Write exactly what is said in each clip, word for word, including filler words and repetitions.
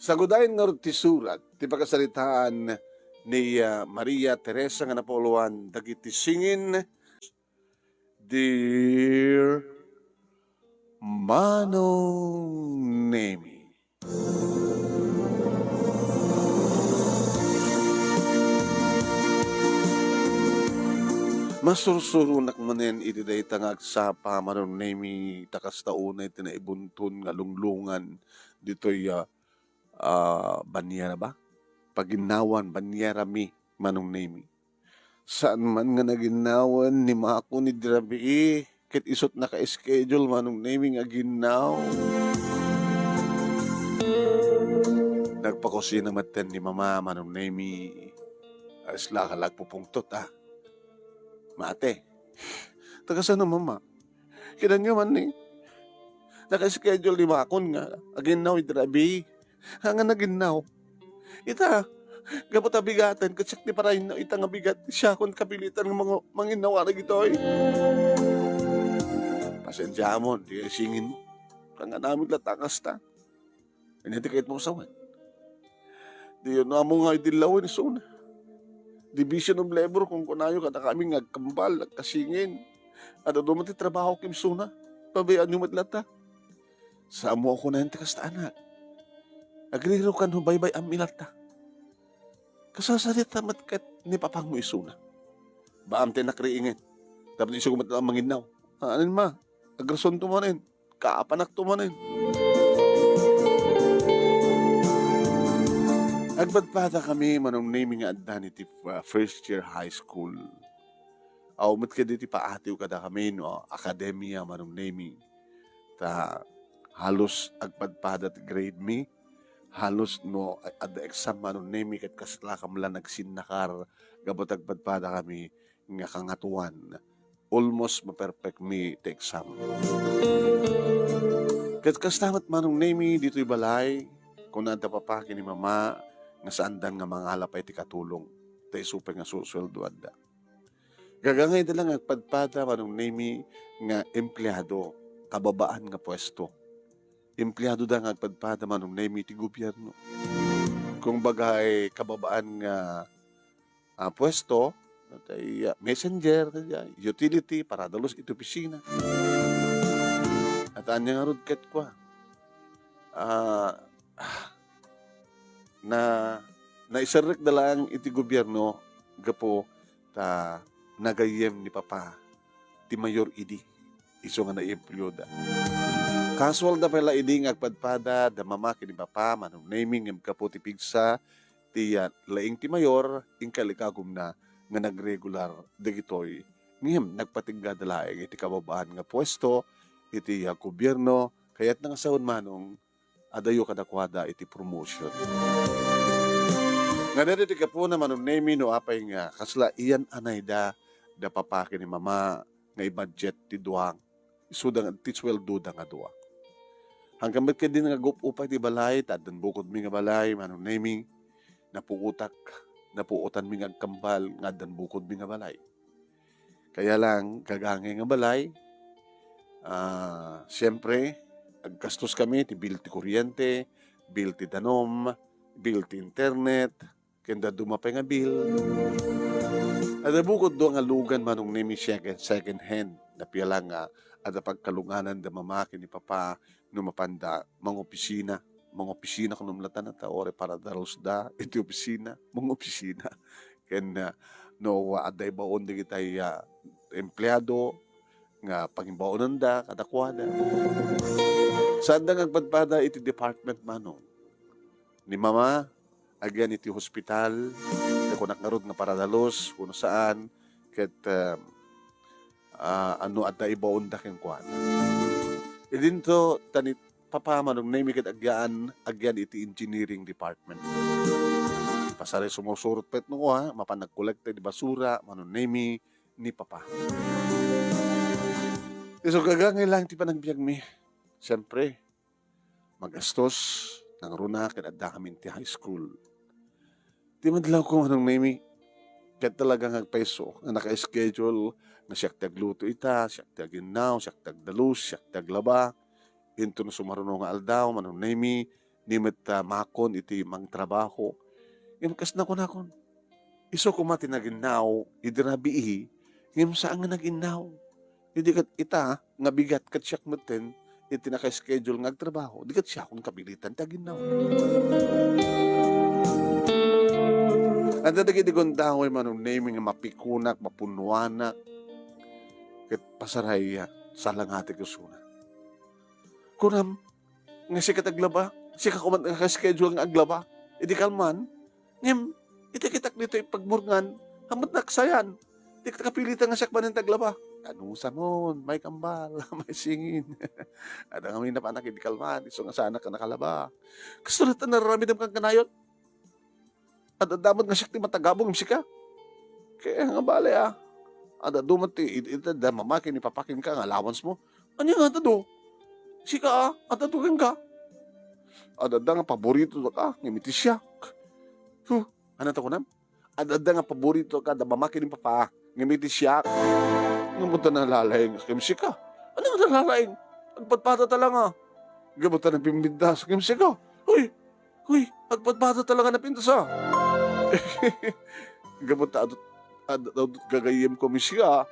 Tagudayen ngarud ti surat ti pakasaritaan ni, ah, Maria Teresa nga napauluan dagiti singin, Dear Manong Nemi. Masursuronak manen iti dayta nga agsapa, Manong Nemi, ta kasta unay ti naibuntun nga lunglungan ditoy, ah, ah, baniera ba? Paginnawan, baniera mi, Manong Nemi. Saan man nga naginnawan ni Mako ni Drabi, ket isut' naka-schedule, Manong Nemi, nga ginnaw. Nagpakusina metten ni Mama, Manong Nemi. Isla ka la agpupungtot, ah. Mate. Taga saan, Mama? Kinanyo man ni, naka-schedule ni Makon nga aginnaw iti rabii. Nga naginnaw. Ita, gapu ta bigaten, ket siak ti parainnaw ita nga bigat, siakon kapilitan nga mangu-, manginnaw dagitoy. Pasensiamon, ti singin. Kanganamin la ta kasta. Ania ti kayatmo a sawen? Diyo no ammo nga idi lawen isuna. Division of labor, kunkunayo kadakami nga agkambal, agkasingin. Adda duman ti trabaho ken isuna. Pabayaanyo met latta. Sa ammo a kunayon ti kasta, anak. Agrirukan no baybay-am mi latta. Kasasarita met ket ni papangmo isuna. Baam ti nakriingen. Tapno isu met la manginnaw. Ah, anen ma? Agrasonto manen. Kaapanakto manen. Agpadpadakami, Manong Nemi, nga addan iti, uh, first year high school. Aw met kadi ti paatiw kadakami no akademia, Manong Nemi. Ta halos agpadpada ti grade mi. Halos no adda exam, Manong Nemi, ket kaslakam la nagsinnakar gapu ta agpadpadakami nga kangatoan. Almost maperfect mi ti exam. Ket kasta met, Manong Nemi, ditoy balay, kuna da papa ken ni mama nga saandan nga mangala pay ti katulong, ta isu pay nga susueldoanda. Gagangayda la nga agpadpada, Manong Nemi, nga empleado, kababaan nga puesto. Empleadoda nga agpadpada, Manong Nemi, ti gobierno. Kumbaga, ay kababaan nga ah, puesto, tay, ah, messenger, kaya utility, paradalos iti opisina. At ania ngarud ket kua, ah, na, naiserrekda laeng iti gobierno gapu ta nagayyem ni papa ti mayor idi, isu nga naiempleoda. Kasualda pay la idi nga agpadpada da mama ken ni papa, Manong Nemi, ngem gapu ti pigsa ti, ah, laing ti mayor, inka la ikagumna nga nagregular dagitoy. Ngem nagpateggada laeng iti kababaan nga puesto iti, ah, gobierno, kayatna nga sawen, Manong, adayo kadakuada iti promotion. Nga daytoy ti gapuna, Manong Nemi, no apay nga kasla iyan-anayda da papa ken ni mama nga i-budget ti dua, isuda nga ti sueldoda nga dua. Hangkan met ketdi nga agup-upay ti balay, ta addan bukodmi nga balay, Manong Nemi, napuotak, napuotanmi nga agkambal nga addan bukodmi nga balay. Kaya lang, gagangay nga balay, ah, siyempre, aggastos kami ti bill ti kuryente, bill ti danum, bill ti internet, ken dadduma pay nga bill. Adda bukod dua nga lugan, Manong Nemi, second, second hand. Napia lang nga adda pagkalungananda mama ken ni papa no mapanda mangopisina. Mangopisina kunom latta, ta uray paradalos da iti opisina, mangopisina. Ken, ah, no adda ibaon dagiti, ah, empleado nga pangibaonanda kadakuada. Saanda nga agpadpada iti department, Manong. Ni mama, agian iti hospital, ta kunak ngarud nga paradalos, wenno saan, ket, ah, ah, no adda ibaonda kenkuana. Idinto, ta ni papa, Manong Nemi, ket agian, agian iti engineering department. Pasaray sumusurot pay no, ah, mapan nagkolekta iti basura, Manong Nemi, ni papa. Isu gagangay lang ti panagbiagmi. Siyempre, magastos, nangruna ket addakami iti high school. Ti madlawko, Manong Nemi, ket talaga nga agpayso nga naka-schedule nga siak ti agluto ita, siak ti aginnaw, siak ti agdalus, siak ti aglaba. Inton sumaruno nga aldaw, Manong Nemi, ni met, ah, makon iti mangtrabaho. Ngem kas nakunakon, isu koma ti naginnaw idi rabii, ngem saan nga naginnaw. Idi ket ita nga bigat ket siak metten iti naka-schedule nga agtrabaho, di ket siakon kapilitan ti aginnaw. Ania dagiti gundaway, Manong Nemi, nga mapikunak, mapunnuanak, ket pasaray, ah, salangatek isuna. Kunam, nga sika ti aglaba, sika koma nga naka-schedule nga aglaba. Idi kalman, ngem, iti kitak ditoy pagmurngan, ammonak sayan. Di ka kapilitan nga siak manen ti aglaba. Anusamon, may kambal, may singin. Adda ngamin napanak idi kalman, isu nga saanak a nakalaba. Kastoy latta nga nararamidem kan kanayon. Adda met nga siak ti matagabong, sika. Kaya nga bale, ah. Adda met ti, it-, it-, adda mamaki ni papa kenka nga allowance mo. Ania nga adda do? Sika, ah, adda do kenka. Adda nga paborito ka, ngem iti siak. Huh, ania ti kunam? Adda nga paborito ka, adda mamaki ni papa, ngem iti siak. Ngem ta nalalaing ken sika. Ania nga nalalaing? Agpadpada ta lang, ah. Ngem ta napimbintas ken sika. Hoy, Uy, agpadpada talaga napintas, ah. Gapu ta adu-, ad-, adu-, gagayyem ko, Miss, ka.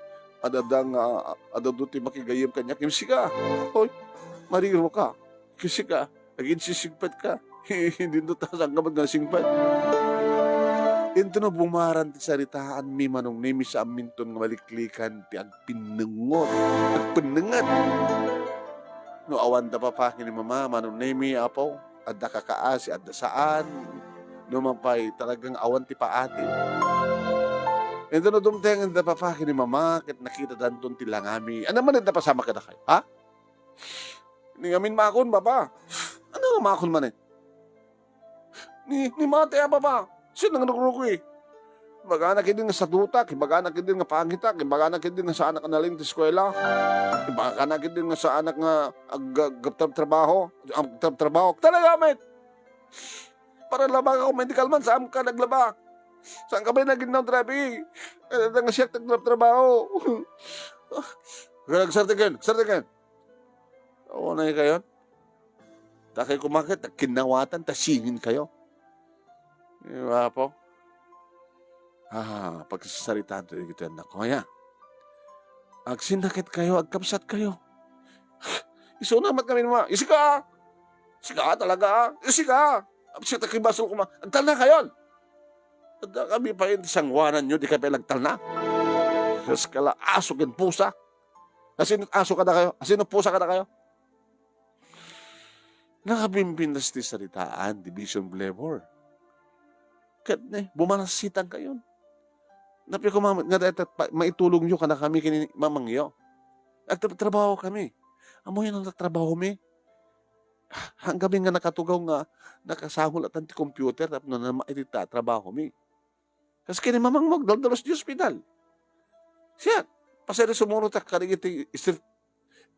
Adda nga, adu ti makigayyem kaniak, Miss, ka. Hoy, mariro ka. Kasi ka, aginsisigpet ka. Hindi no ta saan ka man nga singpet. Intono bumaran ti saritaan mi, Manong Nemi, sa aminton nga maliklikan ti agpinnengot. Agpinnenget. No awan da papa ken ni mama, Manong Nemi, apo, adda kakaasi, adda saan, no man pay talagang awan ti paati. Intono dumtengen da papa ken ni mama, ket nakitadanton ti langami. Ania manen ti napasamak kadakayo, ha? Ni ngamin makon, papa. Ania nga makon manen? Ni, ni mate a, papa. Sino nga nagrugi? Ibagana ketdi nga sadutak, ibagana ketdi nga pangitak, ibagana ketdi nga saanak a nalin ti eskuela, ibagana ketdi nga saanak nga ag-, ag-, agtrabtrabaho, agtrabtrabaho. Talaga, met! Para labaka ko, medical man, saan ka naglaba? Saan ka ba naginnaw, trabi? Eh, nga siya agtrabtrabaho. Agsartiken, sartiken. Oo, na kayon. Dakay kumaket, agkinnawatan, ta singin kayo. Di ba, apo? Ah, pagsasaritaan to, iti anak ko, ya. Agsinnaket kayo, agkabsat kayo. Isu naman kami naman, isika! Isika talaga, isika! Apsi ta kibasol kuma, agtalna kayon! Adda kami pa yung sangwanan nyo, di kayo pa nagtalna. Kas kala, aso ken pusa. Asino aso kada kayo? Asino pusa kada kayo? Nakabimbintas ti saritaan, division of labor. Ket ne, bumanasitan kayon. Napia ko ma-, nga dayta pa-, maitulong yo kada kami kini mamangyo. Agtrabaho kami. Amo yan ang trabaho mi. Hanggang nga nakatugaw nga nakasahol atan ti computer tapno na iti ta-, trabaho mi. Kas kini mamangmo, agdaldalos ti ospital. Siya, pasay sumurotak kadagiti street,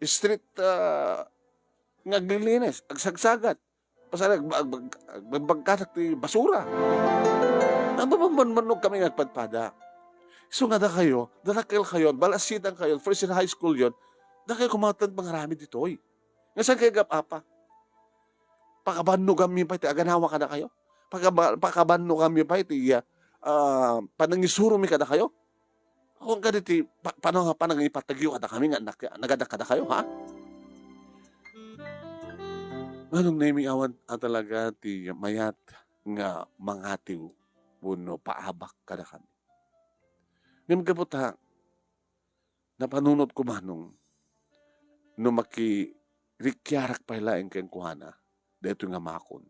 street, ah, nga aglilinis, agsagsagat. Pasay ag-, ag-, ag-, agbagkatak ti basura. Nababambanbannog kami nga agpadpada. So nga da kayo, dadakkel kayo, balasitan kayo, first year high school yon, da kayo kumatan pangaramid ditoy. Nga saan kayo gap-apa? Pakabannogan mi pay ti aganawa kada kayo? Pakaba-, pakabannogan mi pay ti, ah, ah, panangisuro mi kada kayo? Awan kadi ti pa-, pano-, panangipatagyo kada kami nga nak-, nagadak kada kayo, ha? Nganong naimiawan a talaga ti mayat nga mangatiw wenno paabak kada kami? Ngem gapu ta, napanunot ko manong no makirikkiarak pay laeng kenkuana, daytoy nga makon.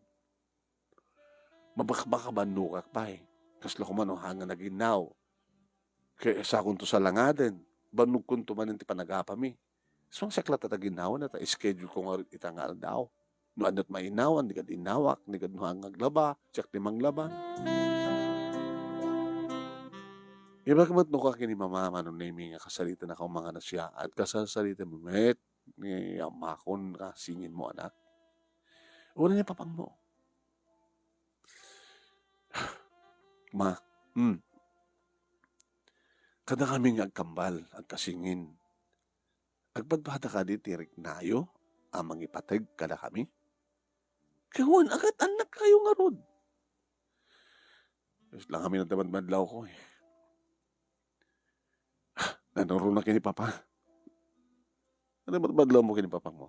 Mabakbakabannokak pay. Kasla koma no haan nga naginnaw. Kaya sakonto salangaden, bannogkonto manen ti panagapami. Suang sakla ta taginnawan, ta schedule ko nga ita nga aldaw. No adda met mainawan, di kad innawak, di kad no haan nga aglaba, siak ti manglaba. Ibagak met no ka ken ni mama, Manong Nemi, nga kasarita na ka mangan a siya, at kasasarita mo met, ni amakon ka, singin mo, anak. Wala ni papang mo. Ma, hmm. Kada kami nga agkambal, agkasingin. Agpadpada kadi ti riknayo a mangipateg kada kami? Kawan, agat annak kayo ngarud. Diyos lang kami nagdamadmadlaw ko eh. Nanuruna kini papa. Ano madmadlaw mo kini papang mo?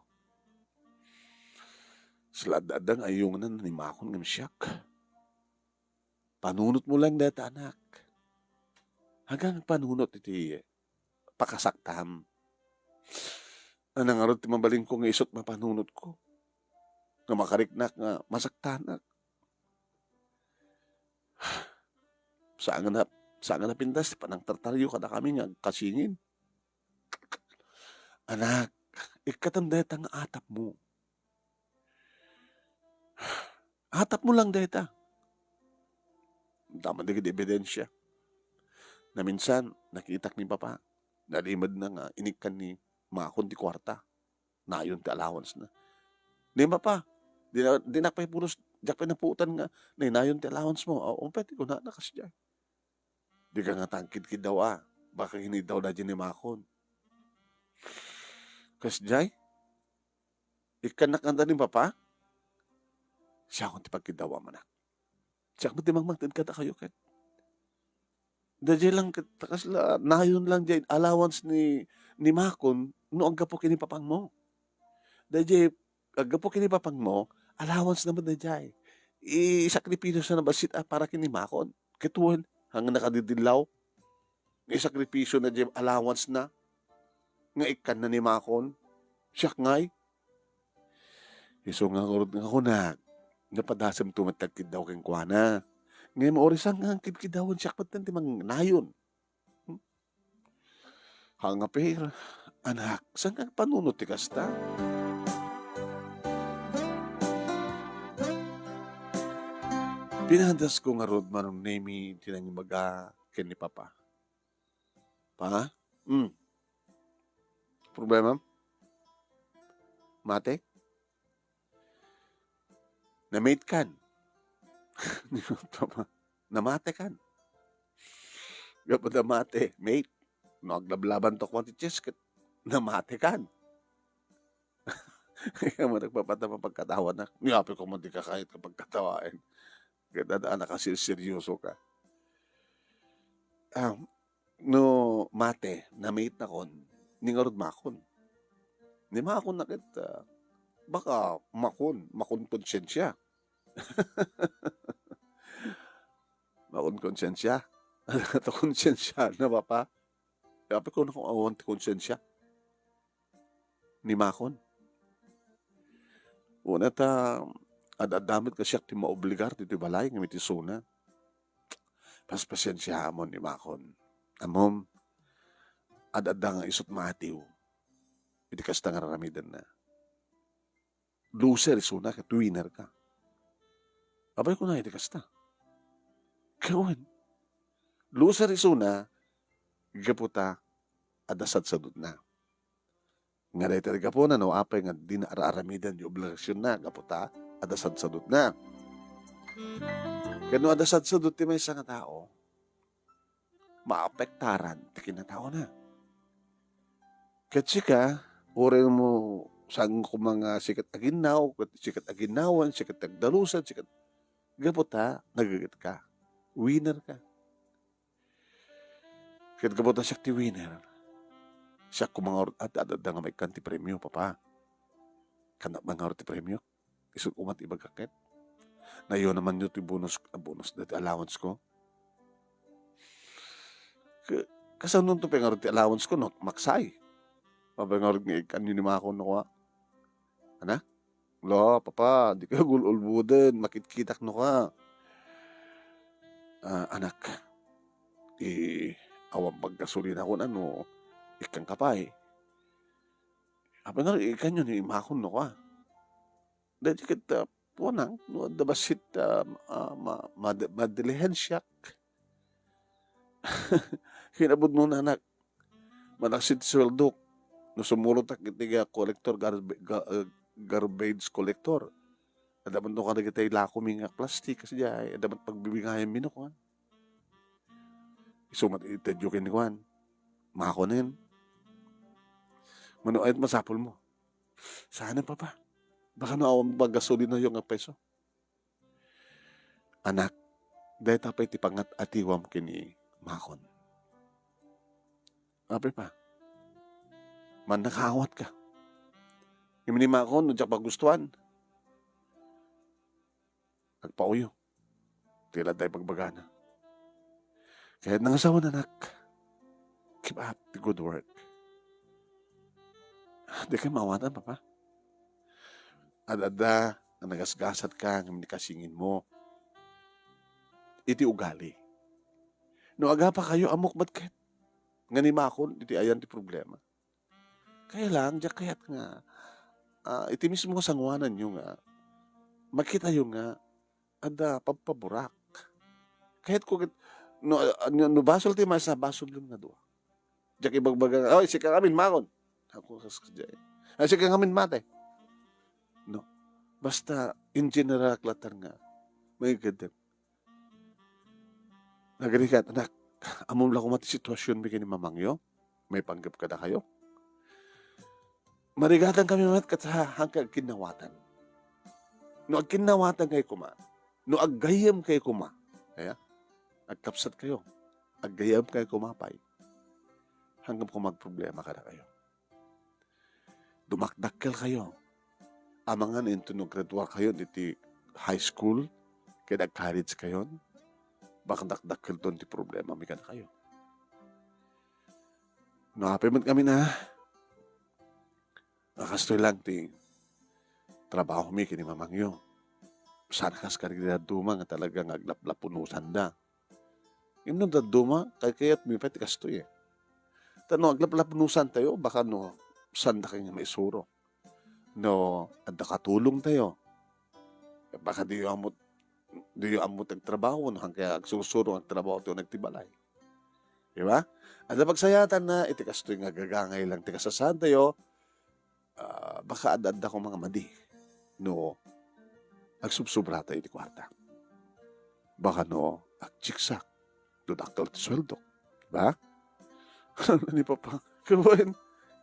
Sila adda nga ayungan ni makon ngem siak. Panunot mo lang dayta, anak. Hanggang panunot iti pakasaktam. Nanangarod ti mabalin ko nga isut mapanunot ko. Nga makariknak nga masaktanak. Saan nga na, saan nga napintas ti panangtartaryo kadakami nga agkasingin. Anak, ikkatam dayta nga atap mo. Atap mo lang dayta. Dama dagiti ebidensya. Naminsan, nakitak ni papa. Nalimedna nga inikkan ni makon ti kuarta. Nayon ti allowance na. Ni papa, di na, di na pay pulos, diak pay napuotan nga, nay nayon ti allowance mo. O, umpay ti kunana kasdiay. Di ka nga tangkidkiddaw a. Baka kiniddaw da dyan ni makon. Kasdiay? Ikkannak kanta ni papa? Siya akong ti pagkiddaw a manak. Siya akong ti mangmangted kada kayo ket. Dayjay lang ket, kasla, nayon lang jay allowance ni, ni makon, no aggapu kini papang mo. Dayjay, aggapu kini papang mo, allowance naman dayjay. Isakripisyo na bassit a para kini makon. Ket wen, hanggang nakadidillaw. Isakripisyo na jay allowance na. Nga ikkan na ni makon. Siak ngay. Isu nga ngarud nga kunak, napadasemto met ti agkiddaw kenkuana. Ngem uray saan nga agkidkiddawan siak met ti mangnayon. Hmm? Hangapir, anak, saan nga panunot ti kasta? Pinadasko ngarud, Manong Nemi, ti nangibaga ken ni Papa. Pa? Hmm. Problema? Mate? Na-mate kan? Namate kan? Gapu ta mate, mate. No, aglablaban to kwan ti chess ket namate kan. Kaya mo nagpapatapa pagkatawa na. Niyapi ko mo di ka kahit kapagkatawain. Ket adda a nakasirseryoso ka. Ah, no mate, na-mate nakon, ni ngarud makon. Ni makon na ket, ah, baka makon, makon konsensia. Makon konsensia. Ato konsensia na, Papa. Apay ko na kung awan ti konsensia. Ni makon. Una ta, ad-adda met kasiak ti maobligar ditoy balay ngem iti isuna. Paspasensiaam ni makon. Ammom, ad-adda nga isut maatiw. Iti kasta nga raramidenna. Loser isuna ket winner ka. Apay kuna iti kasta? Kawan. Loser isuna, gapu ta adda sadsadutna. Nga dayta ti gapuna no apay nga dina ar-aramiden ti obligasionna gapu ta adda sadsadutna. Ket no adda sadsadut ti maysa nga tao, maapektaran ti kinataona. Ket sika, uray mo saan koma nga sikat a ginnaw, ket sikat a ginnawan, sikat ti agdalusan, sikat, gapu ta nagaget ka. Winner ka. Ket gapu ta siak ti winner, siak koma nga ad-, ad-, adda nga maikkan ti premio, Papa. Kannak man ngarud ti premio. Isu koma ti ibagak ket. Nayonamanyo ti bonus, ah, bonus, dati allowance ko. Ka-, kasanonto pay ngarud ti allowance ko, no? Maksay. Apay ngarud nga ikkanyo ni makon no, kwa? Ana? Lo, Papa, di ka gul-ulbuden, makitkitak no ka. Ah, anak, i-, awan paggasolina ko na no, ikkan ka pay. Apay nga, ikkanyo ni makon no ka. Daydi ket, ah, kunak, no, adda bassit, ah, ah, ma-, mad-, madilihensiak. Kinapudno na, anak. Manaksit ti suweldok. No sumurotak iti nga collector, garb-, ga-, ah, garbage collector. Adda man no kadagiti lakomi nga plastik, kasdiay, adda man pagbibingayan mi no, kuan. Isu met itedyo ken ni kuan. Makonen. Mano ayat masapul mo? Sana, Papa. Baka no awan pagasolinayo nga peso. Anak, dayta pay ti pangat-atiwam ken ni Makon. Apay pa, mannakaawat ka. Ngem ni Makon, no diak pagustuan, agpauyo. Ti ladda ibagbagana. Kayat nangasawan, anak. Keep up the good work. Di ka maawatan, Papa. Ad-adda nga nagasgasat ka ngem ni kasingin mo iti ugali. No agapa kayo, ammok met ket nga ni Makon iti ayan ti problema. Kaya lang, diak kayat nga, ah, iti mismo nga sanguananyo nga, makitayo nga, adda pabpaburak. Kayat ko ket, no, ah, no, no basol ti maysa, basol nga dua. Diak ibagbaga, "Oy, sika ngamin, Makon." Ako, kas-, kas-, "Ay, sika ngamin, Mate." No. Basta, in general, klatan nga, may gadem. Nagrigat, anak, ammom la koma ti situasionmi ken ni mamangyo? Maipanggep kadakayo? Marigatan kami met ket ha-, haanka agkinnawatan. No agkinnawatan kayo koma, no aggayyem kayo koma, kaya, agkapsat kayo, aggayyem kayo koma pay, haanka koma agproblema kadakayo. Dumakdakkel kayo. Amangan inton naggraduar kayo iti high school, ken ag-college kayo, baka dakdakkelton ti problemami kadakayo. No, apay met kami na, a, kastoy lang ti trabahomi ken ni mamangyo. Saan kas kadagiti dadduma nga talaga nga aglaplapunusanda. Ngem no dadduma, kay-, kayatmi pay ti kastoy, eh. Ta no aglaplapunusantayo, baka no, saan dakayo nga maisuro. No, adda katulongtayo. Baka diyo ammo, diyo ammo ti agtrabaho, no, haankayo agsursuro nga agtrabaho ti uneg ti balay. Di ba? Adda pagsayaatanna iti kastoy nga agagangay lang ti kasasaadtayo, ah, baka adda-adda koma nga madi no agsubsubratayo iti kuarta. Baka no agtsiksak, no dakkel ti sueldo. Di ba? Ni Papa, kabaen,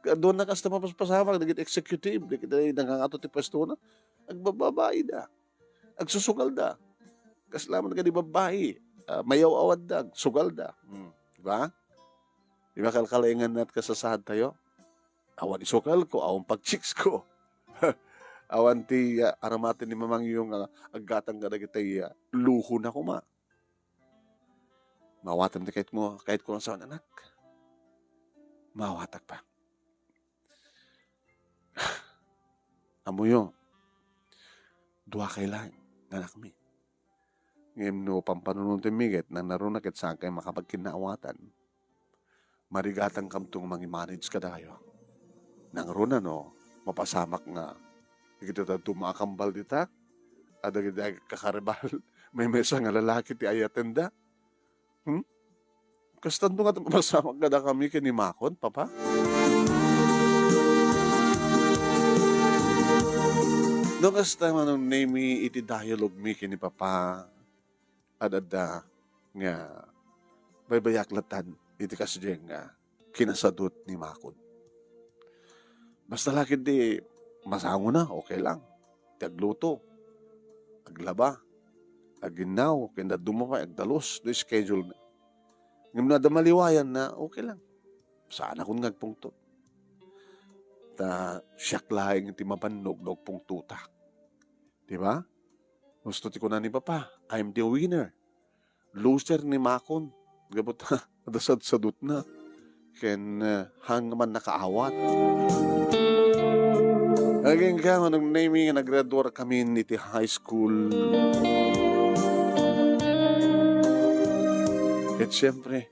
aduna kasta mapaspasamak dagiti executive, dagiti nangangato ti pwestona, agbababaida. Agsusugalda. Kasla man kadi babbai, ah, mayaw-awadda, agsugalda. Hmm, di ba? Di ba kalkalengan met kasasaadtayo? Awan isugalko, awan pagchicks ko. Awan ti, ah, aramaten ni mamangyo nga aggatang kadagiti, ah, luhona koma. Maawatam ti kayatmo, kayatko nga sawen, anak. Maawatak pa. Ammoyo, dua kay laeng nga anakmi. Ngem no pampanunotenmi ket nangngaruna ket saankay makapagkinnaawatan, marigatankamto nga mangi-manage kadakayo. Nangngaruna no mapasamak nga dagiti dadduma a kambal dita, a dagiti agkakaribal, maymaysa nga lalaki ti ayatenda. Hmm? Kastanto nga ti mapasamak kadakami ken ni Makon, Papa? No kasta, Manong Nemi, iti dialogue mi ken ni Papa, ad-adda nga baybayak latta iti kasdiay nga kinasadut ni Makon. Basta la ketdi masangona, okay lang. Ti agluto, aglaba, aginnaw, ken dadduma pay agdalus, no schedule na. Ngem no adda maliwayanna, okay lang. Saanakon nga agpungtot. Ta siak laeng ti mabannog no agpungtotak. Di ba? Husto ti kuna ni Papa, "I'm the winner." Loser ni Makon. Gapu ta, adda sadsadutna. Ken, eh, haan nga mannakaawat. Agingga, Manong Nemi, nga naggraduar kami iti high school. Ket siempre,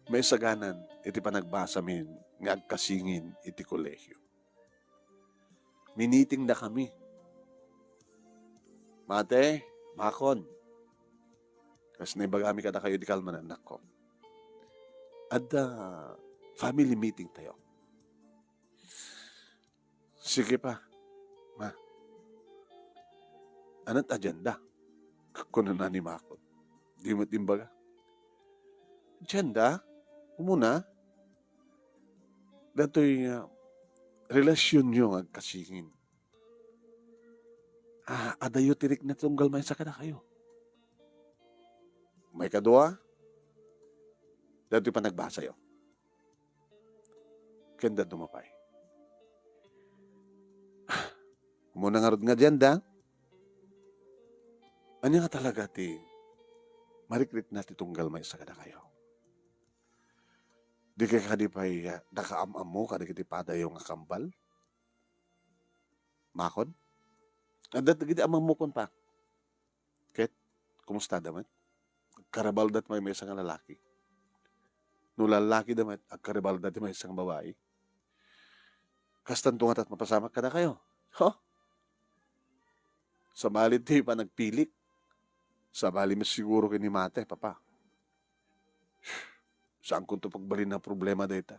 maisaganan iti panagbasami nga agkasingin iti kolehio. Minitingda kami. Mate, Makon. Kas naibagami kadakayo di kalman, anakko. Adda family meeting tayo. Sige pa, ma. Anat agenda? Kunana ni Makon. Di met imbaga. Agenda? Umuna? Datoy, ah, relasyonyo nga agkasingin. Ah, adayo ti rikna ti tunggal maysa kadakayo. Maikadua, daytoy panagbasayo. Ken dadduma pay. Umuna ngarud nga dianda, ania nga talaga ti marikrikna ti tunggal maysa kadakayo? Dikay kadi pay, ah, nakaam-ammo kadagiti padayo nga kambal? Makon? Adda dagiti amammo kon pa. Ket, kumustada met? Agkaribalda ti maymaysa nga lalaki. No lalaki da met, agkaribalda ti maysa nga babai. Kastanto ngata ti mapasamak kadakayo. Ho? Sabali ti panagpilik. Sabali met siguro ken ni Mate, Papa. Saankonto pagbalin a problema dayta.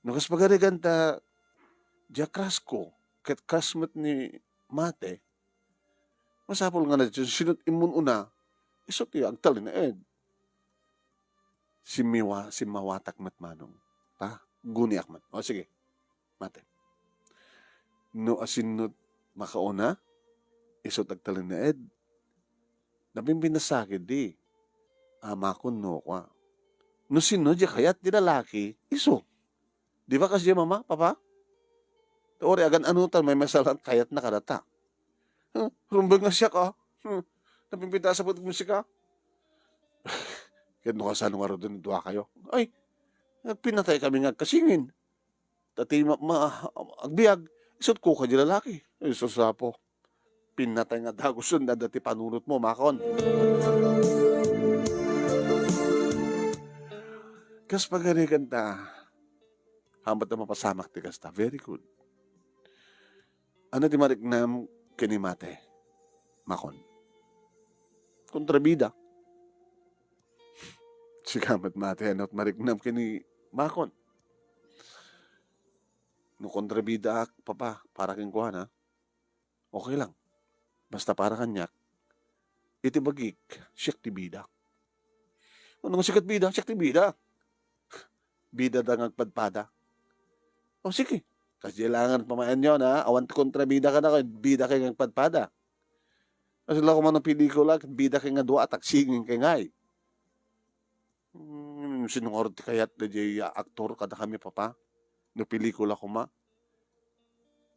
No kas pagarigan ta, dia crush ko, ket crush met ni Mate, masapul nga na-, sinot immun una, isu ti agtalinaed. Simmiwa-, simmawatak met manong. Ta, guniak met. O, sige. Mate. No asinno makauna, isu ti agtalinaed. Napimpinas sa ketdi. Amakon no kua. No sinno di kayat ti lalaki, isu. Di ba kas di mama, papa? Uri, agan-anutan, maymaysa lang kayatna kadata. Huh? Rumbeng nga siak, ah. Huh? Napimpintas a pagmusika. Ket no kasano ngarud ti duakayo? Ay, nagpinatay kami nga agkasingin. Ta ti ma-, ma-, agbiag, isut ko kadi lalaki. Ay, sus, Apo. Pinatay nga dagusen dayta ti panunotmo, Makon. Kas pagarigan ta, hamat a mapasamak ti kasta. Very good. Ania ti mariknam ken ni Mate, Makon? Kontrabida. Sika met, Mate, ania ti mariknam ken ni Makon? No kontrabidaak, papa, para kenkuana, okay lang. Basta para kaniak, iti bagik, siak ti bida. Ano nga siak ti bida? Siak ti bida. Bidada nga agpadpada. O, sige. Kasta laengen pamayanyo, na? Awan ti kontrabida kadakayo, bidakayo nga agpadpada. Kasla koma no pelikula, bidakayo nga dua, agsingingkayo ngay. Hmm, sino ngarud ti kayat daydiay a aktor kadakami, papa? No pelikula koma?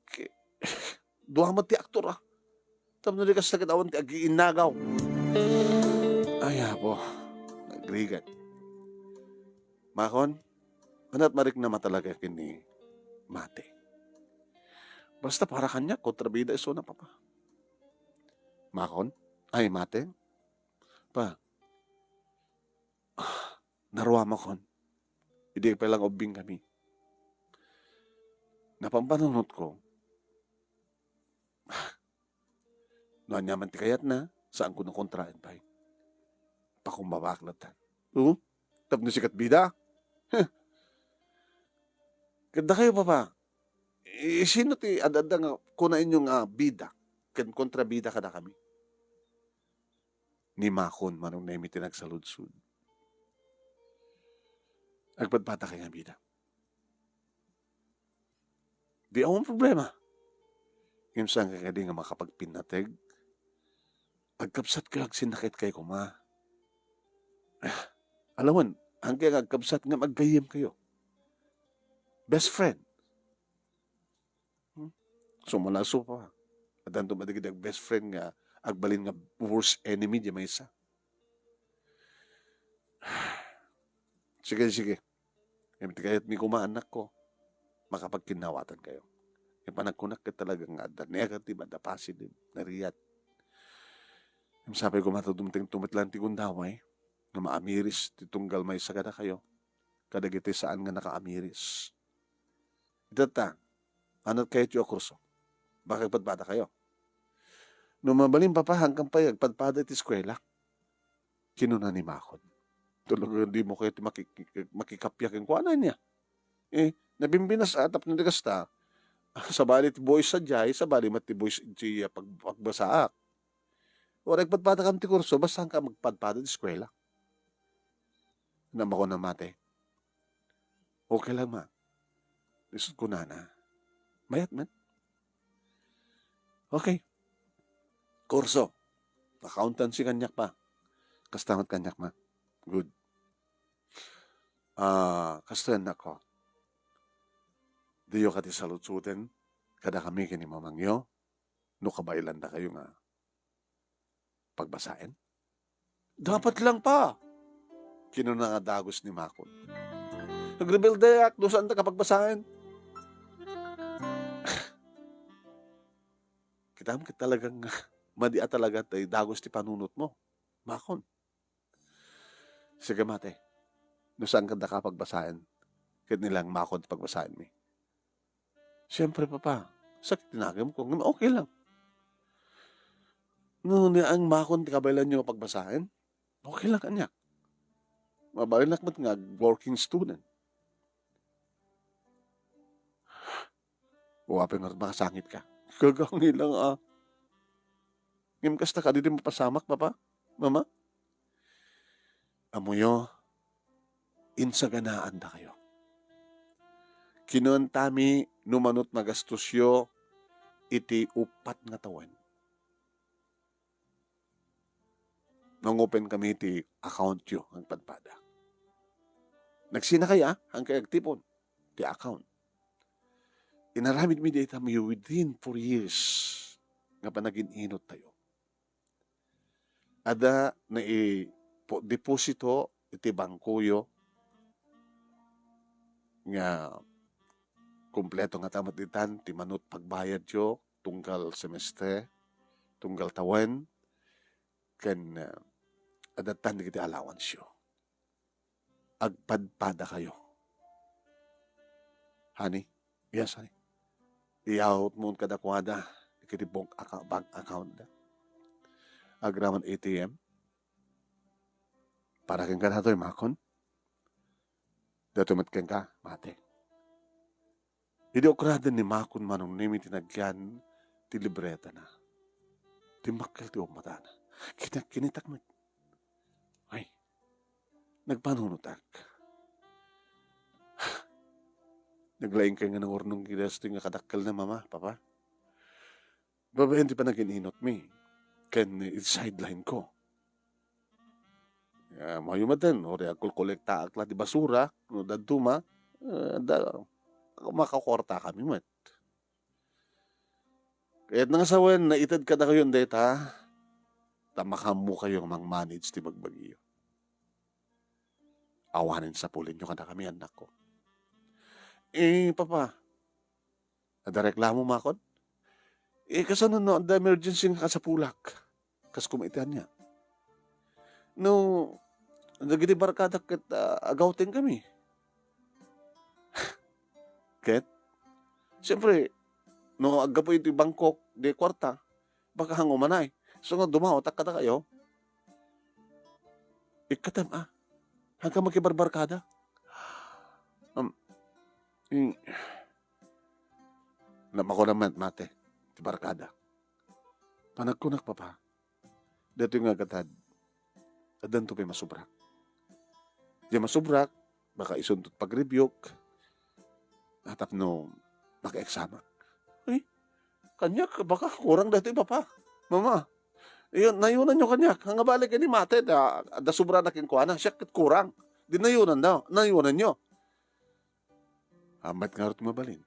Ki-, dua met ti aktor, ah. Tapno di kasta ket awan ti agiinnagaw. Ay, Apo, nagrigat. Makon, ania ti mariknam a talaga ken ni Mate? Basta para kaniak, kontrabida isuna, papa. Makon? Ay, Mate? Pa, naruam, Makon. Idi pay lang ubbing kami. Napan panunotko, no ania man ti kayatna, saanko a kontraen pay. Pakumbabaak latta. Oo? Tapno sika ti bida? Huh. Ket dakayo, papa, i-, sino ti ad-adda nga kunaenyo nga bida ken kontrabida kadakami? Ni Makon, manong Nemi ti nagsaludsod. Agpadpadakay nga bida. Di awan problema. Ngem saan kadi nga makapagpinnateg? Agkabsatkayo agsinnaketkayo koma. Ah, alawen, saan kaya nga agkabsat ngem aggayyemkayo? Best friend. Hmm? Sumalaso pa. Addanto met dagiti best friend nga agbalin nga worst enemy di maysa. Sige, sige. Ngem ti kayatmi koma, annakko, makapagkinnawatankayo. Ngem panagkunak ket talaga nga adda negative, adda positive, narigat. Ngem sapay koma ta dumtengto met lang ti gundaway nga maamiris ti tunggal maysa kadakayo kadagiti saan nga nakaamiris. Itatta, anat kayo ti okurso? Baka agpadpadakayo. No mabalin, papa, saan kayo pay agpadpada iti eskuela? Kinuna ni Makon. Talaga, dimo kayo ti maki-, makikappia kenkuana niya. Eh, nabimbinas a, tapno di kasta, sabali ti boys sadiay, sabali met ti boys iti, ah, pag-, pagbasaak. Uray agpadpadakam ti kurso, basta saan kayo agpadpada ti eskuela. Ania, Makon, a Mate? Okay lang, ma. Isut kunana. Mayat met. Okay. Kurso. Accountancy kaniak, Pa. Kasta met kaniak, Ma. Good. Ah, kastoy, annakko. Diyo kadi saludsuden kadakami ken ni mamangyo no kabaelandakayo nga pagbasaen? "Dapat lang, Pa," kinuna nga dagus ni Makon. "Nagrebeldeak no saantak a pagbasaen." Kitam ket talagang madi a talaga tay dagus ti panunotmo, Makon. "Sige, mate, no saan kadaka pagbasaen, ket ni lang Makon ti pagbasaenmi." "Siempre, Papa, sakit ti nakemko, ngem okay lang. No ni ang Makon ti kabaelanyo nga pagbasaen, okay lang kaniak. Mabalinnak met nga working student." "O, apay ngarud, makasangitka?" "Kagangi lang, a. Ngem kasta kadi ti mapasamak, Papa, Mama?" "Ammoyo, insaganaandakayo. Kinuantami no mano ti nagastosyo iti uppat nga tawen. Nangopenkami ti accountyo agpadpada. Nagsinakayo, a, hankay agtipon ti account. Inaramidmi dayta within four years nga panagin-inottayo. Adda naipo-, deposito iti bangkoyo nga kompleto ngata met ditan ti mano ti pagbayadyo tunggal semestre, tunggal tawen, ken, ah, adda tan dagiti allowanceyo. Agpadpadakayo." "Honey?" "Yes, honey." "Iyawatmo kadakuada iti bank acca-, bank accountda agraman A T M. Para kenka datoy, Makon. Datoy met kenka, mate." Idi ukraden ni Makon manong Nemi ti nagyan ti libretana, timmakkel ti ummatana. Kinitak-, kinitak met. Ay, nagpanunotak. Naglaingkay nga nangurnong iti daytoy nga kadakkelna, Mama, Papa. Babaen ti panagin-inotmi ken iti sideline ko. Ah, mayo met, uray agkolkolektaak la ti basura, no dadduma, eh, da-, makakuartakami met. Kayatna nga sawen, naited kadakayon dayta, ta makaammokayo nga mang-manage ti bagbagiyo. Awanen sapulenyo kadakami, annakko. Eh, Papa, adda reklamo, Makon? Eh, kasano no adda emergency nga kasapulak? Kas kuma iti ania? No, dagiti barkadak ket, ah, agawtengkami. Ket, siyempre, no aggapu iti bangkok, di kuarta, baka hango manay. So nga dumawat kadakayo, ikkatem, a, hangka makibarbarkada. Um, in-, Namakuna met, mate, ti barkada. Panagkunak, Papa, daytoy nga gatad, addanto pay masubrak. Di masubrak, baka isunto ti pagrebuke, tapno makaeksamak. Ay, kaniak, baka kurang daytoy, Papa, Mama. Iyon, nayunanyo kaniak. Nga balik ni mate, da, da sobra na kenkuana. Siak ket kurang. Di nayunan daw, nayunanyo. Ammet ngarud mabalin.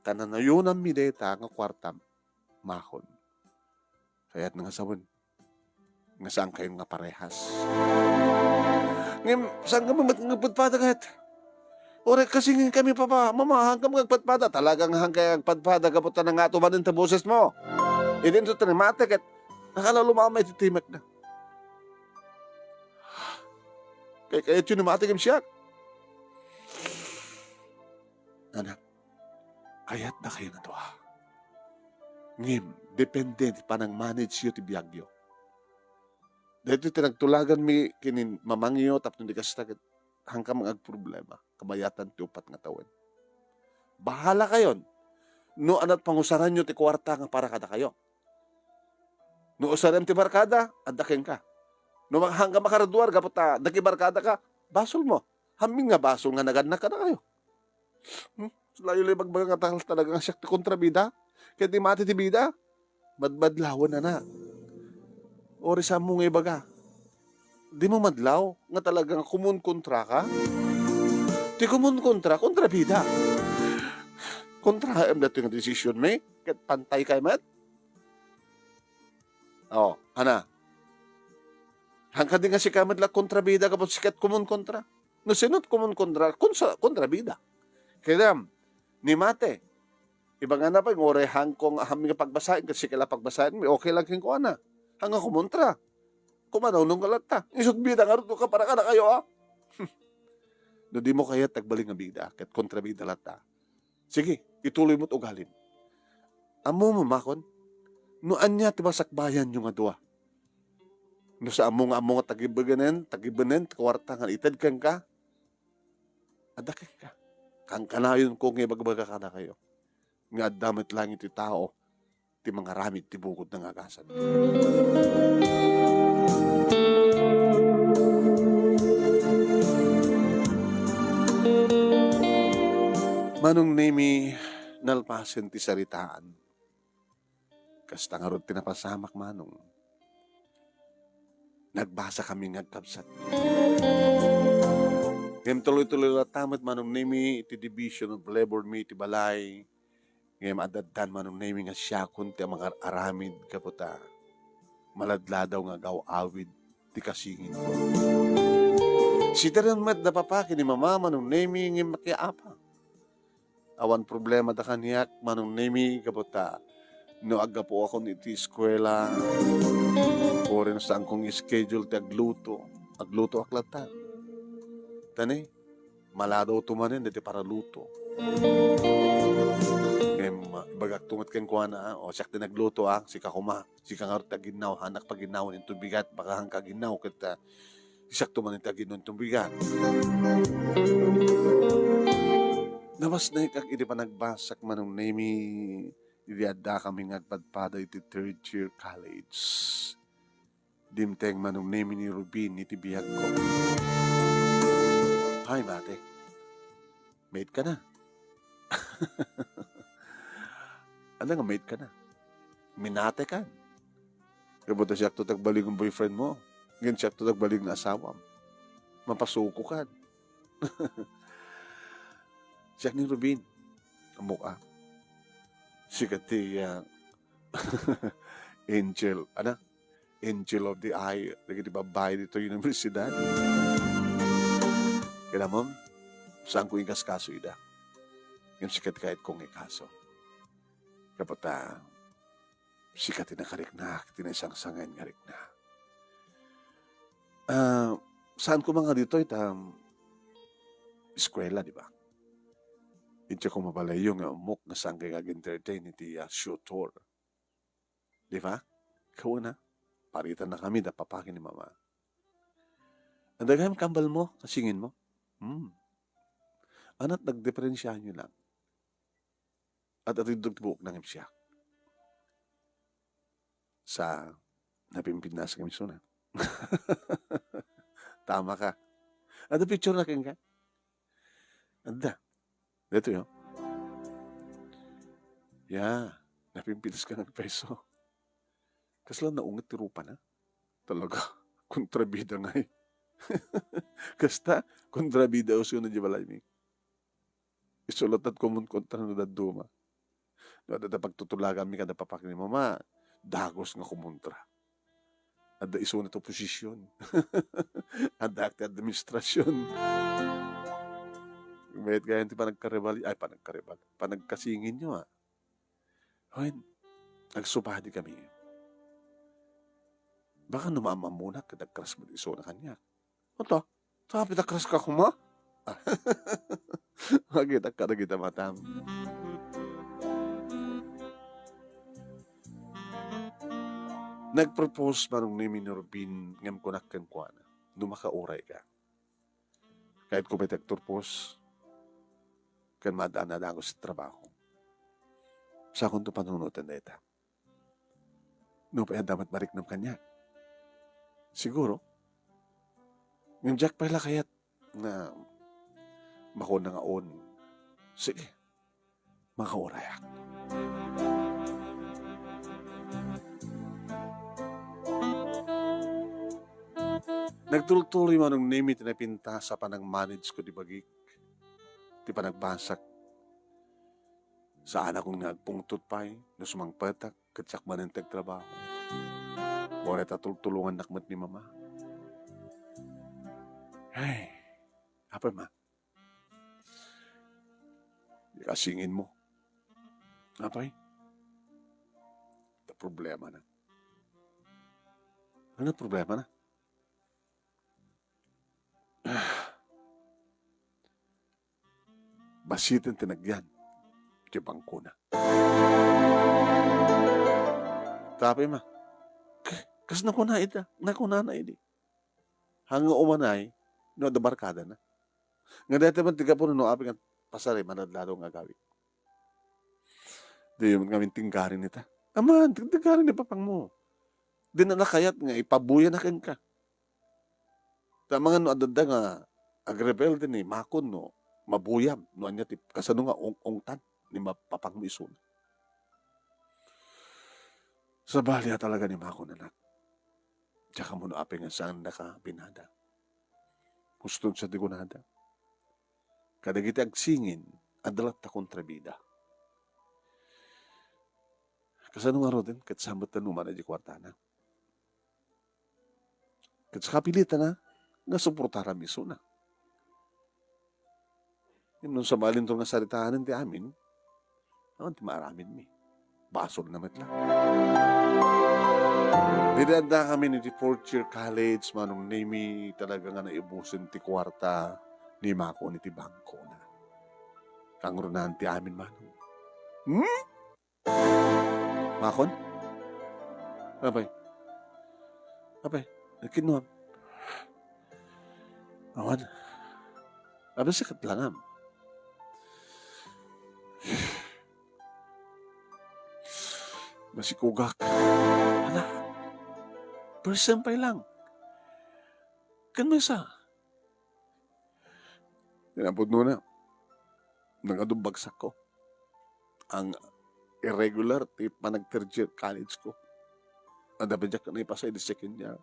Ta nanayunanmi dayta nga kuarta, Makon. Kayatna nga sawen nga saankayon nga parehas. Ngem, saan nga met nga agpadpada ket? Uray, kasingkami, Papa, Mama, hangkam nga agpadpada. Talaga nga hangkay agpadpada gapu ta nangato manen ta bosesmo. Idinto ti ni mate ket nakalalumama iti timekna. Kay-, kayatyo ni mate ngem siak. Anak, kayatdakayon a dua. Ngem, depende ti panang-manageyo ti biagyo. Daytoy ti nagtulaganmi ken ni mamangyo tapno di kasta ket hangkam nga agproblema, kabayatan ti uppat nga tawen. Bahalakayon no ania ti pangusaranyo ti kuarta nga para kadakayo. No usarem ti barkada, adda kenka. No ma-, hangga makaraduar gapu ta nakibarkadaka, basolmo. Amin nga basol nga nagannak kadakayo. Hmm? Layo-layo bagbaga nga tal-, talaga nga siak ti kontrabida. Ket ni mate ti bida, madmadlawen, anak. Uray saanmo nga ibaga. Dimo madlaw nga talaga nga kumunkontra ka? Ti kumunkontra, kontrabida. Kontraem daytoy nga desision mi, ket pantay kay met. Oh, ana. Haanka di nga sika met la kontrabida gapu ta sika ti kumunkontra. No sino ti kumunkontra, kontra, kontrabida. Kaya, ni mate, ibagana pay nga uray haanko nga amin nga pagbasaen, ket sika la pagbasaenmi, okay lang kenkuana. Haan nga kumontra. Kumanunong ka latta. Isut bida ngarud, no, para kadakayo, a. No dimo kayat ti agbalin nga bida, ket kontrabida latta. Sige, ituloymo ti ugalim. Ammom, Makon, no ania ti masakbayanyo nga dua. No saanmo nga ammo nga tagibenen, tagibenen ti kuarta nga ited kenka, adda kenka. Kankanayonko nga ibagbaga kadakayo nga adda met laeng iti tao ti mangaramid ti bukodna nga agasat. Manong Nemi, nalpasen ti saritaan. Kasta ngarud ti napasamak, Manong. Nagbasakami nga agkabsat. Ngem tuloy-tuloy latta met, Manong Nemi, iti division of labor mi iti balay. Ngem addan, Manong Nemi, nga siakon ti mangar-aramid gapu ta maladladaw nga agaw-awid ti kasinginko. Siteren met da papa ken ni mama, Manong Nemi, ngem makiapa. Awan problemada kaniak, Manong Nemi, gapu ta no aggapuakon iti eskuela, uray no saanko nga schedule ti agluto, aglutoak latta. Ta ne, maladaw to manen daytoy paraluto. Ngem, ibagak to met kenkuana, a, o, siak ti nagluto, a, sika koma. Sika ngarud ti aginnaw, haanak paginnawen inton bigat, baka haanka aginnaw ket, a, siak to manen ti aginnaw inton bigat. Nabasnekak iti panagbasak, Manong Nemi, idi addakami nga agpadpada iti third year college. Dimteng, Manong Nemi, ni Rubin iti biagko. Ay, mate. Mate ka na. Ano nga mate ka na? Minate ka. Gapu ta siak to ti agbalin nga boyfriend mo. Ngem siak to ti agbalin nga asawam. Mapasuko ka. Siak ni Rubin. Ammok, a. Sika ti, a, angel. Ano? Angel of the eye dagiti babbai ditoy universidad. Kaya mo, saanko inkaskaso ida. Ngem sika ti kayatko nga ikaso. Gapu ta, sika ti nakariknak, ti naisangsangen nga rikna. A, saanko nga ditoy ta eskuela, di ba? Idiay ko mabalayyo nga ammok nga saankayo nga ag-entertain iti, a, show tour. Di ba? Kauna, paritannakami da papa ken ni mama. Adda gayam kambalmo, kasinginmo. Hmm. Ania ti nagdiferensiayo lang? At atiddog ti buokna ngem siak. Sa, napimpinnasak ngem isuna. Tama ka. Adda picturena kenka? Adda. Daytoy, o. Ya, napimpinnasak nga agpayso. Kasla naunget ti rupana. Talaga, kontrabida ngay. Kasta, kontrabida isuna diay balaymi. Isu latta ti kumunkontra no dadduma. No adda pagtutulaganmi kada papa ken ni mama, dagus nga kumuntra. Adda isuna ti oposision. Adda ti administrasion. Mayat gayam ti panagkaribal-, ay, panagkaribal-, panagkasinginyo, a. Wen, agsupadi kami. Baka no maammonak ket agkras met isuna kaniak. Ata, tapit agkras ka koma? Makita kadagita matam. Nagpropose Manong Nemi ni Rubin ngem kunak kenkuana, no makauray ka. Kayatko pay ti agturpos ken maadaan a dagus ti trabaho. Sakonto panunoten dayta. Nupay adda met mariknam kaniak. Siguro. Ngem diak pay la kayat nga makuna nga on. Sige. Makaurayak. Nagtultuloy Manong Nemi ti napintas a panagmanage ko ti bagik, ti panagbasak. Saanakon nga agpungtot pay no sumangpetak ket siak manen ti agtrabaho. Uray ta tultulongannak met ni Mama. Ay, apay ma? Di kasinginmo. Apay? Ita problemana. Ano problemana? Basiten ti nagyan ti bangkona. Tapay ma, k-, kas nakuna ita, nakunana idi. Hanga umanay, no, adda barkadana. Nga dayta man ti gapu no apay nga pasari, manadladaw nga agawid. Diyo met ngamin tinggarin ita. Aman, tinggarin ni papangmo. Di na nakayat nga ipabuya na kenka. Ta amangan no adda nga agrebelde ni Makon no mabuyam no ania ti kasano nga ung-ungtan ni ma-, papangmo isuna. Sabali a talaga ni Makon, anak. Diak ammo no apay nga saannaka binada. Huston sa ti kunada. Kadagiti agsingin, adda latta kontrabida. Kasano ngaruden ket saan met ta numan iti kuartana? Ket sakapilitana nga suportaram isuna. Ngem no sabalinto nga saritaen ti amin, awan ti maaramidmi. Basolna met la. Idi addakamin iti fourth year college, Manong Nemi, talaga nga naibusen ti kuarta ni Makon iti bangkona. Kangrunaan ti amin, Manong. Hmm? Makon? Apay? Apay? Nagkinnuam? Awan. Apay, sakit langam. Masikugak. Ala, first sem pay lang. Kan maysa. Tinapudno na. Nagadu bagsakko. Ang irregular ti panag-third year college ko. Adda pay diak naipasa idi second year.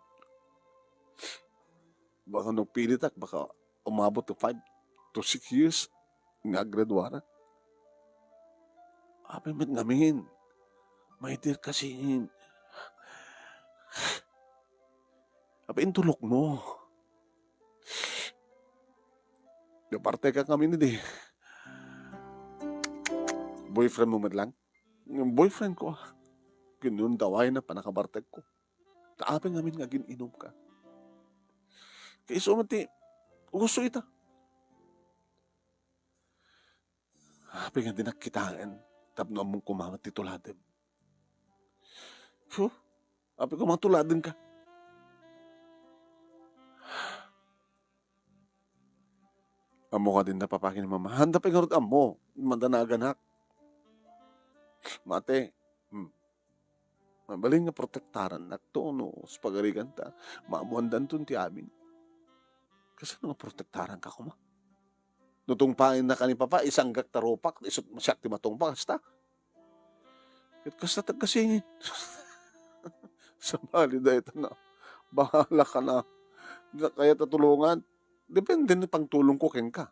Baka no pilitak, baka umabot to five to six years nga aggraduara. Apay met ngamin, my dear kasin. Apay intulokmo. Napartek ka ngamin idi. Boyfriend mo met lang? Boyfriend ko. Kinundaway na panakabartek ko. Ta apay ngamin nga agin-inom ka. Kaiso met ti uso ita. Apay nga dinak kitaen tapno ammom koma met ti tuladem. Huh? Apay koma tuladen ka. Ammo kadin napapaki ni Mama. Handa pay ngarud ammo. Manda naaganak. Mate. Hmm. Mabalin nga protektarannak to no sa pagarigan ta. Maammoandanton ti amin. Kasano nga protektaran ka koma? No tungpaenna ka ni Papa, isanggak ta rupak, isu siak ti matungpa, kasta. Ket kasta ti agkasingin. Sabali dayta na. Bahala ka na. Di na kayat a tulongan. Depende ni pangtulong ko kenka.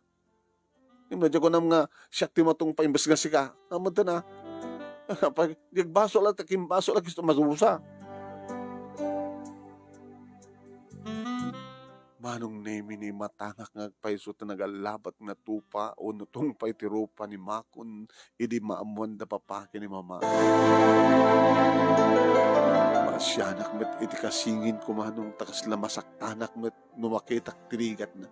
Imagine ko nam nga siak ti matungpa imbes nga sika. Amadta na. Pag, di agbasol at akin basol, agis madusa. Manong Nemi, ni matangak nga agpayso ta nagalabat nga tupa wenno tungpay ti rupa ni Makon idi maammoan da Papa ken ni Mama. Maasianak met iti kasingin ko, Manong, ta kasla masaktanak met no makitak ti rigatna.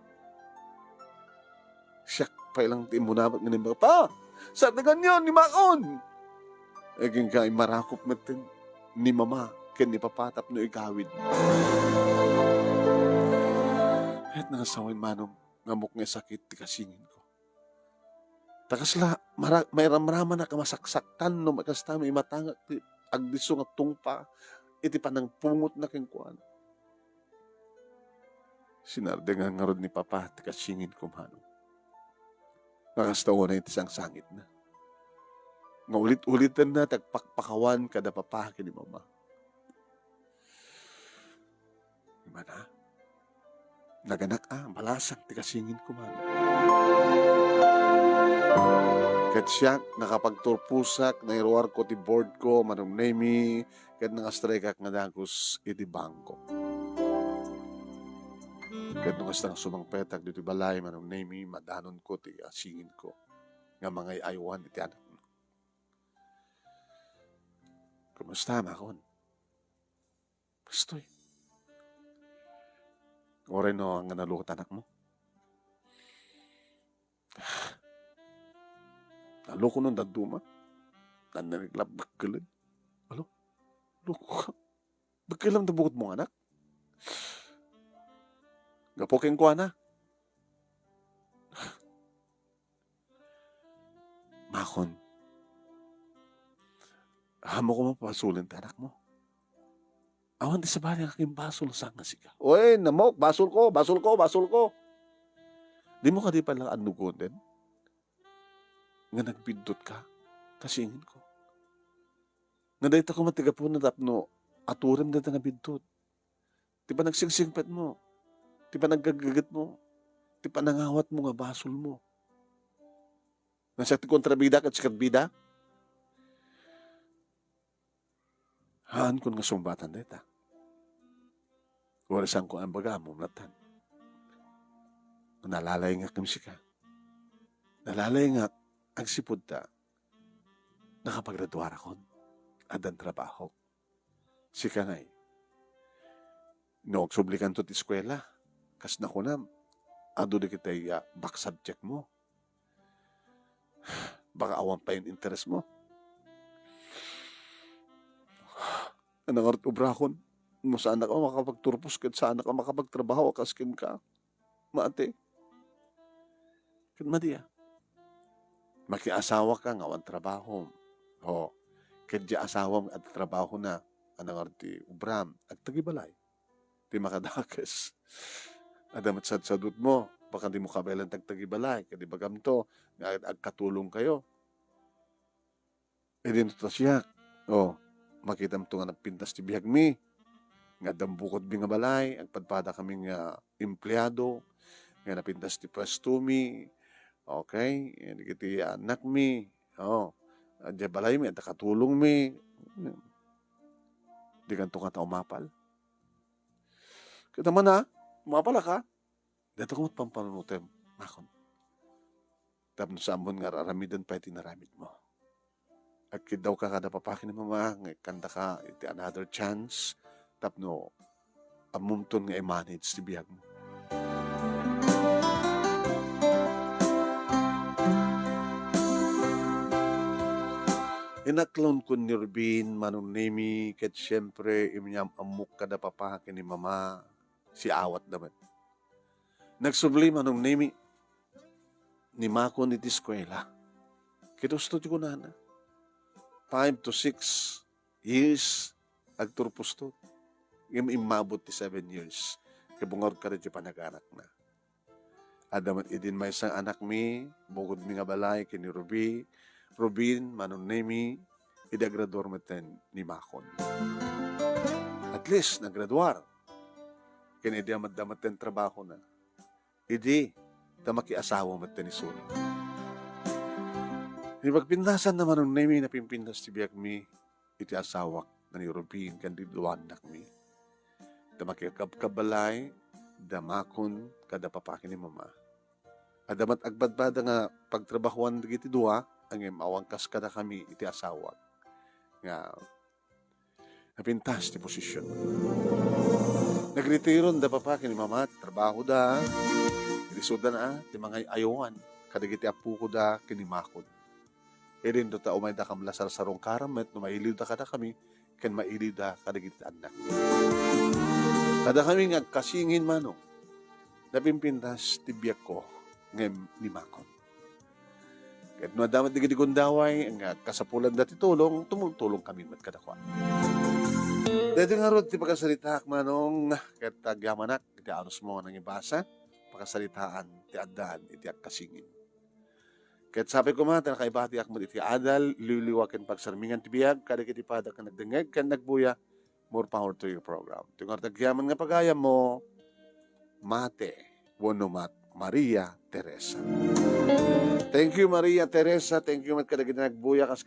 Siak pay lang ti immuna met nga naimbag, "Pa! Sardenganyo ni Makon!" Agingga immarakop metten ni Mama ken ni Papa tapno igawid. Ket nakasawen, Manong, nga ammok nga sakit ti kasingin ko. Ta kasla mara-, mairamramanak a masaksaktan no kasta maimatangak ti agdisso nga tungpa iti panangpungotna kenkuana. Sinardengan ngarud ni Papa ti kasingin ko, Manong. Nga kasta unay ti sangsangitna. Nga ulit-ulitenna ti agpakpakawan kada Papa ken ni Mama. Imana, Naganak a, balasang ti kasingin ko man. Ket siak, nakapagturposak, nairuarko ti board ko, Manong Nemi, ket nangastrikak nga dagus iti bangko. Ket no kasta nga sumangpetak ditoy balay, Manong Nemi, madanonko ti kasingin ko nga mangay-aywan iti anakmo. Kumusta, Makon? Kastoy. Uray no, nga nalukot anakmo. Nalukot no dadduma. Nannanig la bekkelen. Alo? Loko ka. Bekkelem ti bukod mo nga anak. Gapu kenkuana. Makon. Ammok a mapabasolen ti anakmo. Awan ti sabali nga agimbasol saan nga sika. Oy, namok, basol ko, basol ko, basol ko. Dimo kadi pay la annugoten nga nagbiddut ka, kasingin ko. Nga dayta koma ti gapuna tapno aturem dayta nga biddut. Ti panagsingsingpetmo, ti panaggaggagitmo, ti panangawatmo nga basolmo. Nga siak ti kontrabida ket sika ti bida? Haankon nga sungbatan dayta. Uray saanko nga ibaga ammom latta. Nalalayngak ken sika. Nalalayngak agsipud ta nakapagraduarakon. Addan trabahok. Sika ngay, no agsublikanto ti eskuela, kas nakunam, adu dagiti, ah, back subject mo. Baka awan pay interes mo. Ania ngarud ti obrakon? No saanak a makapagturpos ket saanak a makapagtrabaho a kas kenka. Mati. Ket madi a. Makiasawaka nga awan trabahom. O, ket diay asawam adda trabahona, ania ngarud ti obram? Agtagibalay. Ti makadakes. Adda met sadsadutmo, baka dimo kabaelan ti agtagibalay, ket ibagamto nga ag-, agkatulongkayo. Idinto ta siak, o, makitamto nga nagpintas ti biagmi, nga adda bukodmi nga balay, agpadpadakami nga empleado, nga napintas ti puestomi, okay, dagiti annakmi, o, adda balaymi, adda katulongmi, dikanto kata umapal. Ket amanna, umapalka, dayta koma ti pampanunotem, Makon. Tapno saammon nga ar-aramiden pay ti inaramidmo. Agkiddawka kada papa ken ni mama nga ikkandaka iti another chance tapno ammomton nga i-manage ti biagmo. Inaklawkon ni Rubin, Manong Nemi, ket siempre, inyam-ammok kada papa ken ni mama, siawatda met. Nagsubli, Manong Nemi, ni Makon iti eskuela. Ket husto ti kunana, five to six years agturposto. Ngem immabot ti seven years. Ket bumngad kadagiti panaganakna. Adda met idin maysa nga anakmi, bukodmi nga balay ken ni Ruby, Rubin, Manong Nemi, idi agraduar metten ni Makon. At least, nagraduar. Ken idi amadda metten trabahona. Idi ta makiasawa metten isuna. Iti pagpintasanna, Manong Nemi, napimpintas ti biagmi iti asawak nga ni Rubin ken ti dua annakmi. Ta makikabkabbalay da Makon kada papa ken ni mama. Adda met agpadpada nga pagtrabahoan dagiti dua, ngem awan kas kadakami iti asawak nga napintas ti posisyon. Nagretiron da papa ken ni mama ti trabahoda. Inisuddan a ti mangay-ayowan kadagiti appokoda ken ni Makon. Idinto ta umayda kam la sarsarungkaran met no mailiwda kadakami ken mailiwda kadagiti annak. Kadakami nga agkasingin, Manong, napimpintas ti biagko ngem ni Makon. Ket no adda met dagiti gundaway nga kasapulanda ti tulong, tumultulongkami met kadakuada. Daytoy ngarud ti pakasaritaak, Manong, ket agyamanak iti anusmo nga nangibasa, pakasaritaan ti addaan iti agkasingin. Ket sapay koma ta nakaibatiak met iti adal, liwliwa ken pagsarmingan ti biag kadagiti padak nga nagdengngeg ken nagbuya. More power to your program. Ti ngarud agyaman nga pagayammo, Mate wenno Mat-, Maria Teresa. Thank you, Maria Teresa. Thank you met kadagiti nagbuya kas